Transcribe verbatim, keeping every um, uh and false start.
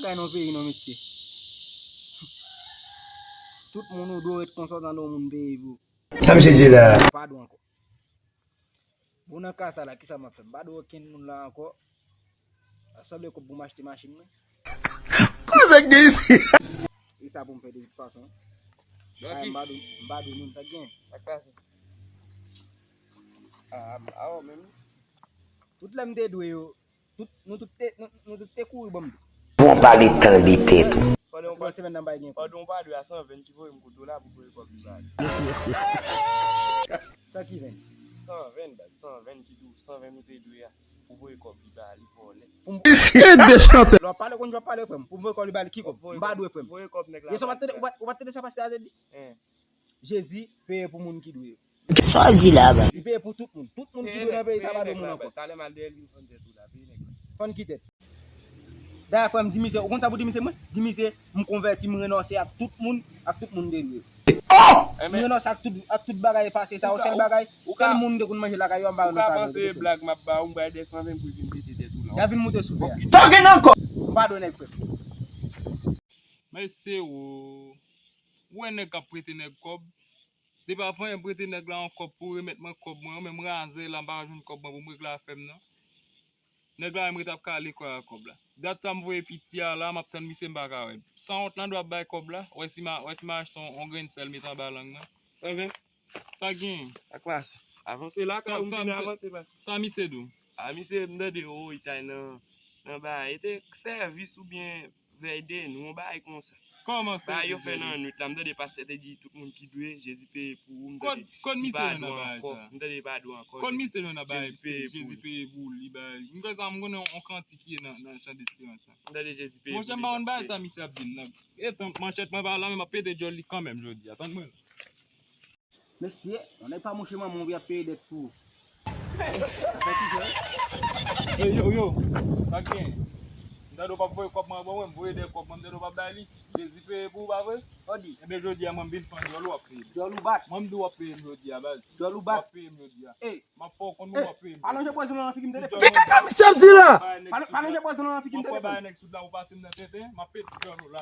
Kay nan peyi non, mesye. Tout moun ou dwe ret konsa nan yon moun peyi pou. Sa misye di la. Pa dwe ankò. Bon, nan ka sa la, kisa m ap fè? M pa dwe okenn moun la ankò. Sa sanble kòb pou m achte machin mwen. Koze k gen isi? E sa pou m fè de tout fason. Ay, m pa dwe, m pa dwe moun sa gen. Sa k pase? Ah, ah, oh, menm. Tout lè m te dwe yo, tout, nou tout te, nou, nou tout te kouri ban m dlo. Bon, pa li tan li te tou. Pandan yon pa, semèn nan bay gen. Pandan yon pa dwe a san ven ki voye m kote w la pou voye kòb li ba li. Sa ki ven? San ven, baz, san ven ki dou, san ven nou te dwe a. Pou voye kòb li ba li vòlè. E de chantè. Lè w ap pale, konn jan w ap pale, frè m. Pou voye kòb li ba li, ki kòb? M pa dwe, frè m. Voye kòb nèg la. Ou pa t tande, ou pa t tande sa pastè a te di? Jezi peye pou moun ki dwe yo. Sa w di la, ba? Li peye pou tout moun. Tout moun ki dwe nan peyi sa pa dwe moun ankò. Talè m al dèyè l vin fann tèt ou la, peye nèg la. Fann ki tèt? Dayè, frè m, di misye, ou konn sa pou di misye mwen? Di misye, m konvèti, m renonse ak tout moun, ak tout moun m te dwe. M renonse ak tout, ak tout bagay pase sa, yon sèl bagay, sèl moun m te konn manje lakay yo, m pa renonse ak yo. Ou ka panse blag m ap ba ou, m bay de san ven pou vin pete tèt ou la. Y a vin moute sou fè a. Talking ankò. M pa dwe nèg, frè m. Mesye, ou wè nèg k ap prete nèg kòb. Depi avan, m prete nèg la yon kòb pou remèt mwen kòb mwen, ou menm razè la, m pa jwenn kòb mwen pou m regle afè m nan. Nèg la menm ret ap kale kò a kòb la. Dat sa m voye piti a la, m ap tann misye, m pa ka wè l. Sanwont lan dwe ap bay kòb la, wè si m a, wè si m a achte yon, yon grenn sèl met anba lang nan. San ven? Sa gen? Ak masi. Avanse la, sa, kay ou sa, vini sa, avanse la. Sa misye di w? A, misye, m tande, o, itay nan, nan bagay. E te sèvis oubyen vèy de nou, yon bagay konsa. Kòman se? Bagay yo fè nan nwit la, m tande pastè te di tout moun ki dwe, Jezi peye pou ou, m tande li pa dwe ankò. M tande li pa dwe ankò. Kot misye jwenn nan bagay sa? Jezi peye pou li, bagay. M kwè sa, m konnen yon kantik ki ye nan, nan chan desperans la. M tande Jezi peye pou li. Monchè, m pa konn bagay sa misye ap di m nan. E tank manchèt mwen pa la, men m ap pete djòl li kanmenm jodi a. Tank mwen. Mesye, yon nèg pa mouche manman w, y ap peye dèt pou ou. Sa fè ki jè? Ey, yo, yo, sa k gen? M tande w p ap voye kòb mwen ban mwen, m voye de kòb mwen, m tande w p ap bay li. Jezi peye pou ou, pa vre? Sa w di? Ebyen, jodi a, mwen, m vin fann djòl ou, w ap peye m. Djòl ou bat? Mwen, m di w w ap peye m jodi a, baz. Djòl ou bat? W ap peye m jodi a. Hey! M ap fè w konn ou w ap peye m. Pa lonje pwazon nan figi m, tande. Kaka misye ap di la! Pa lonje pwazon nan figi m, tande. M ap fè bay nèg soud la pou pase m nan tenten, m ap pete djòl ou la.